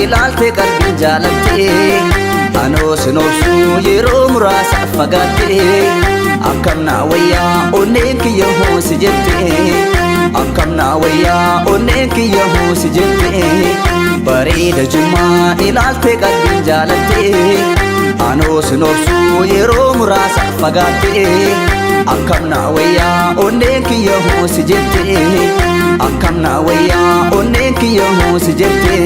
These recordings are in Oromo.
Ilaalte qalbiin jaalatte. Anoo sin obsu yeroo muraasa fagaatte. Akkam naa wayyaa onneen kiyya hoosi jette. Akkam naa wayyaa onneen kiyya hoosi jette. Bareeda Jimmaa ilaalte qalbiin jaalatte. Anoo sin obsu yeroo muraasa fagaatte. Akkam naa wayyaa onneen kiyya hoosi jette. Akkam naa wayyaa onneen kiyya hoosi jette.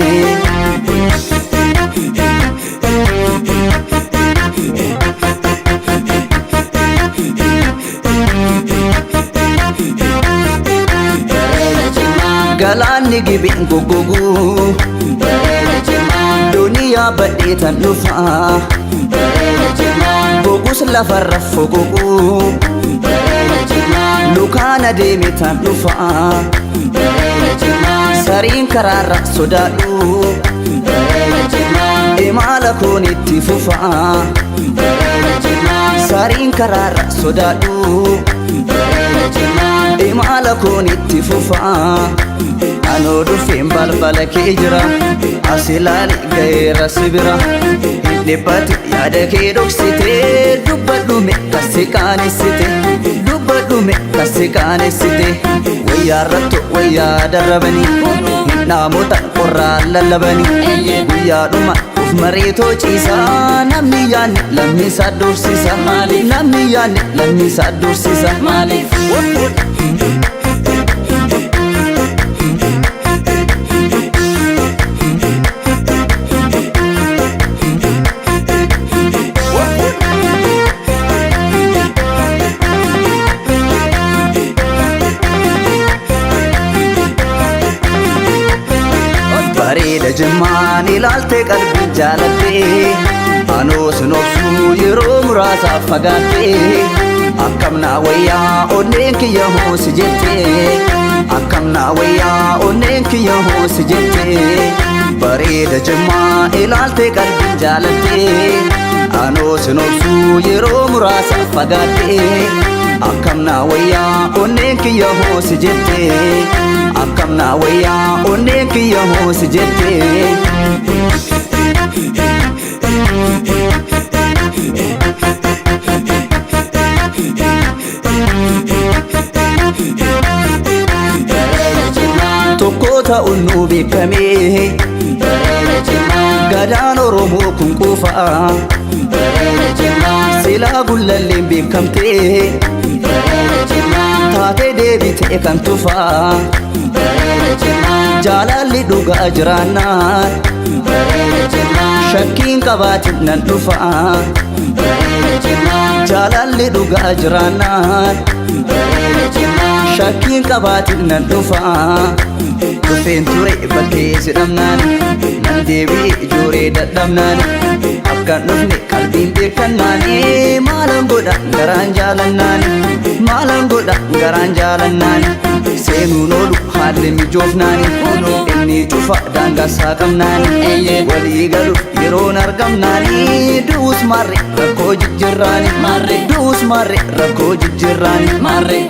Galaanni gibeen goggogu. Duniyaa badhee tan dhufa. Gogus lafarra fogogu. Lukaana deeme tan dhufa. Sariin karaarra sodaadhu. Imaala koon itti fufa. Sariin karaarra sodaadhu. Imaala koon itti fufa. Anoo dhufeen balbala kee jira. As ilaali ga'eera si bira. Hin dhiphate yaada kee dhoksite. Dubbadhu mee kasi qaanessite. Dubbadhu mee kasi qaanessite. Wayyaa irrattu wayyaa darrabanii. Hin dhaamotan qorraan lallabanii. Guyyaadhuma of mareetoo ciisa. Namni yaadne lammiisaa dursisa. Namni yaadne lammiisaa dursisa. Maaliif? Bareeda Jimmaan ilaalte qalbiin jaalatte. Anoo sin obsu yeroo muraasaaf fagaatte. Akkam naa wayyaa onneen kiyya hoosi jette. Akkam naa wayyaa onneen kiyya hoosi jette. Bareeda Jimmaa ilaalte qalbiin jaalatte. Anoo sin obsu yeroo muraasaaf fagaatte. Akkam naa wayyaa onneen kiyya hoosi jette. Akkam naa wayyaa onneen kiyya hoosi jette. Tokko ta'uun nu beekame. Gadaan Oromoo kun quufa. Silaa gullalleen beekamte. Taatee deebitee kan tufa. Jaalalli dhugaa jiraannaan. Shakkiin qabaatin nan dhufa. Jaalalli dhugaa jiraannaan. Shakkiin qabaatin nan dhufa. Dhufeen ture bakkee si dhabnaan. Nan deebi'e ijooree dadhabnaan. Akkan dhufne qalbiin beekannaani. Maalan godha garaan jaalannaan. Maalan godha garaan jaalannaan. Seenuun oolu haalli mijoofnaani. Inni cufa daangaa qabnaani. Walii galuuf yeroon argamnaani. Du'us maarre rakkoo jijjiirraani. Du'us maarre rakkoo jijjiirraani. Maarree.